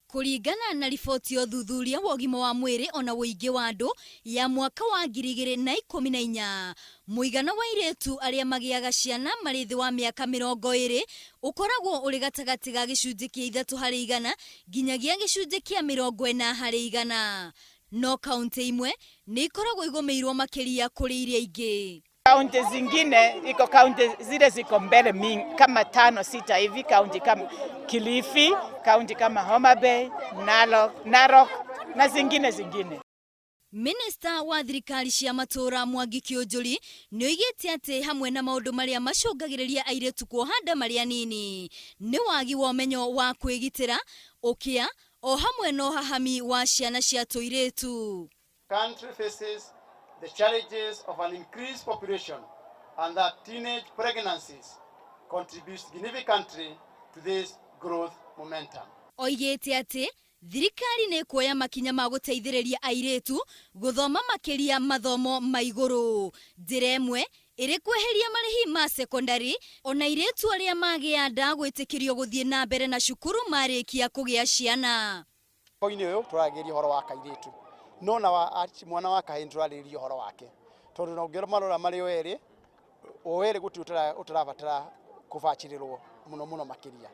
Kũringana na riboti ya ũthuthuria wa ũgima wa mwĩrĩ ona ũingĩ wa andũ ya mwaka wa 2014, mũigana wa airĩtu arĩa magĩaga ciana marĩ thĩ wa mĩaka 20 ũkoragwo ũrĩ gatagatĩ ga gĩcunjĩ kĩa 3% nginyagia gĩcunjĩ kĩa 40%. No kauntĩ imwe nĩ ikoragwo igũmĩirwo makĩria kũrĩ iria ingĩ. Kaunti zingine iko kaunti zile ziko mbele mingi kama tano sita hivi, kaunti kama Kilifi, kaunti kama Homa Bay, Narok, Narok na zingine zingine. Minista wa thirikari cia matũũra Mwangi Kĩũnjũri nĩ oigĩte atĩ hamwe na maũndũ marĩa macũngagĩrĩria airĩtu kuoha nda marĩ anini nĩ wagi wa ũmenyo wa kwĩgitĩra, ũkĩa o hamwe na ũhahami wa ciana cia tũirĩtu. Country faces the challenges of an increased population and that teenage pregnancies contribute significantly to this growth momentum. Oigĩte atĩ thirikari nĩ ĩkuoya makinya ma gũteithĩrĩria airĩtu gũthoma makĩria mathomo ma igũrũ. Njĩra ĩmwe ĩrĩ kweheria marĩhi ma sekondari ona airĩtu arĩa magĩa nda gwĩtĩkĩrio gũthiĩ na mbere na cukuru marĩkia kũgĩa ciana. Koinĩ ũyũ tũragĩria ũhoro wa kairĩtu no na wa mwana wa kahĩĩ nĩtũrarĩrĩria ũhoro wake tondũ na ũngĩmarora marĩ o erĩ o erĩ gũtirĩ ũtarabatara kũbacĩrĩrwo mũno mũno makĩria,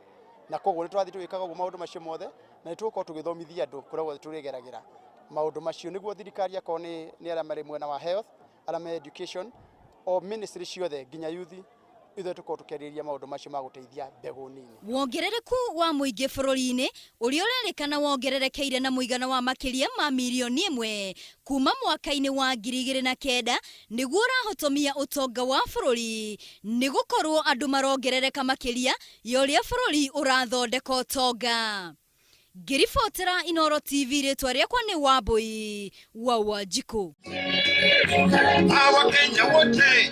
na koguo nĩ tũrathiĩ tũgĩkaga ũguo maũndũ macio mothe, na nĩ tũgũkorwo tũgĩthomithia andũ kũrĩa guothe tũrĩgeragĩra maũndũ macio nĩguo thirikari akorwo nĩ arĩa marĩ mwena wa health, arĩa me education, o ministry ciothe nginya youth, ithuĩ tũkorwo tũkĩarĩrĩria maũndũ macio ma gũteithia mbegũ nini. Wongerereku wa mũingĩ bũrũri-inĩ ũrĩa ũrerĩkana wongererekeire na mũigana wa makĩria ma mirioni 1 kuma mwaka-inĩ wa 2009 nĩguo ũrahotomia ũtonga wa bũrũri, nĩ gũkorwo andũ marongerereka makĩria ya ũrĩa bũrũri ũrathondeka ũtonga. Ngĩribotera Inooro TV, rĩtwa rĩakwa nĩ Wambui wa Wanjikũ. Wakenya wote.